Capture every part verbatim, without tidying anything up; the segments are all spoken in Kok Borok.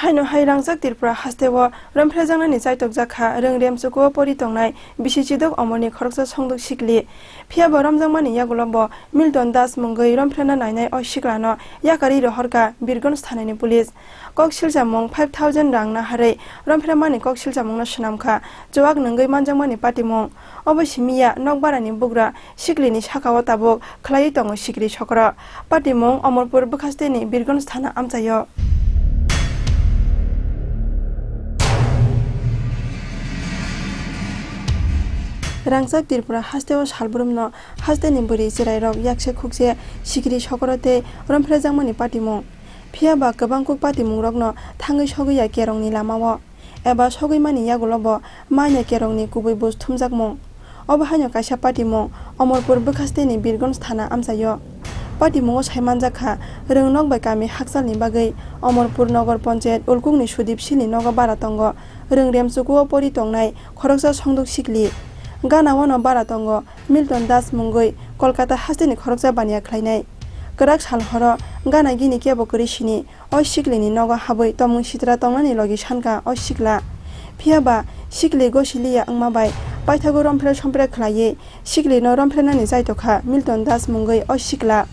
Haino hai rangchak Tripura hasteo romphrejaknani chaitokjak kha rwng remchukuo pori tongnai bisi chidok omorni khoroksa songduk sikli. Phiya bo romjakmani yagulo bo Milton Das mungwi romphrena nainai o siklano yakarwi rohorkha Birgonj thanani police. Kok silchamung five thousand rang naharwi romphremani kok silchamungno swnamkha chuwak nungwi manjakmani patimung. Obo simi ya nokbarani bugra siklini sakao tabuk khlaiwi tongo sikri sokro. Patimung Omorpur bwkhasteni Birgonj thana amchaio. Rangchak Tripura hasteo salbrumno hasteni bwrwi chwrairok yakse khukse sikri sokro tei romphrjakmani patimung. Phiya ba kwbang kuk patimungrokno thangwi sogwi ya kerongni lamao. Eba sogwi mani yagulo bo manya kerongni kubui buj thumjakmung. Obo haino kaisa patimung Omorpur bwkhasteni Birgonj thana amchaio. Patimungo sai manjak kha, rwngnok bai kami hakchalni bagwi Omorpur Nogor Ponchayat Ulkukni Sudip Silni nogo bara tongo rwng remchukuo pori tongnai khoroksa songduk sikli. Gana wano bara tongo Milton Das mungwi Kolkata hasteni khoroksa baniya khlainai. Kwrak sal horo gana gini kebo kwrwi sini o siklini nogo habwi tomung sitra tongnani logi sankha o sikla. Phiya ba sikli gosiliya wngma bai paithago romphrel somphrel khlaiwi siklino romphrelnani chaitokha Milton Das mungwi o sikla.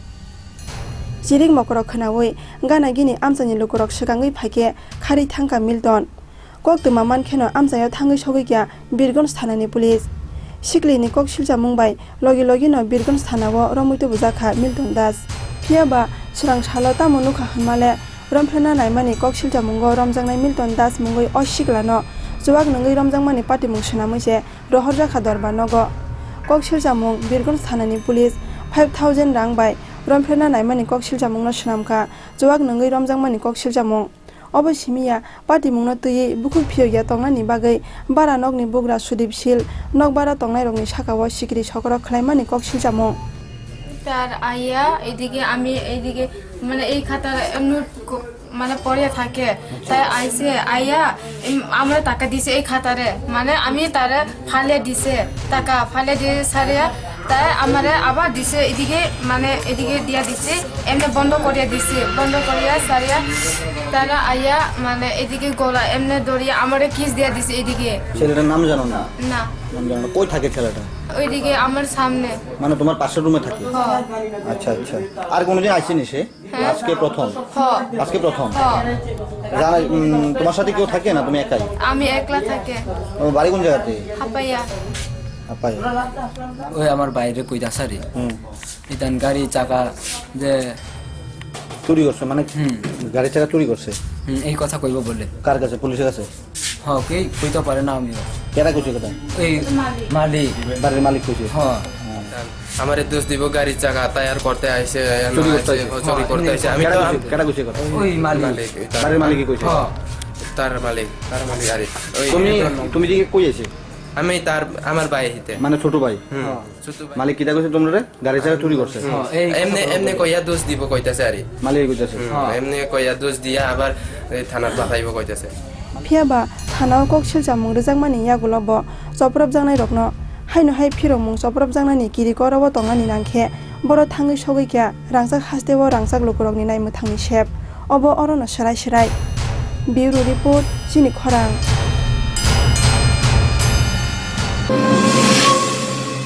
Chirik mokorok khwnawi gana gini amchaini lukurok swkangwi phaikhe kharwi thangkha Milton. Koktwma mankheno amchaio thangwi sogwi kha Birgonj thanani police. Siklini kok silchamung bai logi logino Birgonj thanao romwi tubujakha Milton Das. Phiya ba swrang salo tamo nukha hwnmale, romphrena naimani kok silchamungo romjaknai Milton Das mungwi o siklano chuwak nungwi romjakmani patimung swnamwi se rohorjakha dorbar nogo. Kok silchamung Birgonj thanani police five thousand rang bai romphrena naimani kok silchamungno swnamkha chuwak nungwi romjakmani kok silchamung. Obo simi ya, patimungno twiwi bukhuk phiyok ya tongnani bagwi bara nokni bugra Sudip Sil nokbara tongnairokni sakao sikri sokro khlaimani kok silchamung. তার আইয়া এদিকে আমি এইদিকে মানে এই খাতার নোট ক-, মানে পড়ে থাকে। তাই আইসে আইয়া এম, আমরা টাকা দিছে এই খাতারে, মানে আমি তারে ফালে দিছে, টাকা ফালে দিয়ে সারিয়া তাই আমারে আবার দিছে এদিকে, মানে এদিকে দিয়া দিছে, এমনি বন্ধ করিয়া দিছে, বন্ধ করিয়া সারিয়া তারা আইয়া মানে এদিকে গলা এমনি ধরিয়া আমারে কিস দিয়া দিছে এদিকে। ছেলেটার নাম জানো না? না। নাম জানো না। কই থাকে ছেলেটা? ওইদিকে আমার সামনে। মানে তোমার পাশের রুমে থাকে? হ্যাঁ। আচ্ছা, আচ্ছা। আর কোনোদিন আসেনি সে? হ্যাঁ। আজকে প্রথম? হ্যাঁ। আজকে প্রথম? হ্যাঁ। জানা, উম, তোমার সাথে কেউ থাকে না, তুমি একাই? আমি একলা থাকি। ও, বাড়ি কোন জায়গাতে? হাপাইয়া। হাপাইয়া। ওই আমার বাইরে কই দাসারি। হুম। ইতান গাড়ি চাকা যে চুরি করছে, মানে হুম। গাড়ি চাকা চুরি করছে? হুম, এই কথা কইব বলে। কার কাছে? পুলিশের কাছে? হ্যাঁ, কে কইতে পারে না আমিও। কেরা কইছে কথা? এই মালিক। বাড়ির মালিক কইছে? হ্যাঁ। আমারে দোষ দিব, গাড়ির চাকা টায়ার করতে আইছে, এনো চুরি করতে আইছে, আইছে। ও, চুরি করতে আইছে। আমি কেরা তো কইছে? কেরা কইছে কথা? ওই মালিক। মালিক, তার বাড়ির মালিকই কইছে? হ্যাঁ। তার মালিক, তার মালিক গাড়ি। ওই তুমি, এটা তুমি দিকে কই আইছে? আমি তার, আমার ভাই হিতে। মানে ছোট ভাই? হুম, হ্যাঁ। ছোট ভাই। মালিক কিতা কইছে তোমরা? গাড়ি চাকা চুরি করছে। হ্যাঁ, এই এমনি, কথা এমনি বলে। কইয়া দোষ দিব কইতাছে আরে। মালিক কইতাছে। হুম, হ্যাঁ। এমনি কইয়া দোষ দিয়া আবার এই থানাত পাঠাইব কইতাছে। Phiya ba thanao kok silchamung rwjakmani yagulo bo chopropjaknairokno haino hai phirokmung chopropjaknani kiri koro o tongnani nangkhe borok thangwi sogwi kha rangchak hasteo rangchak lukurokni naimwthangni sep. Obo orono swrai swrai. Bureau Report, Chini Khorang.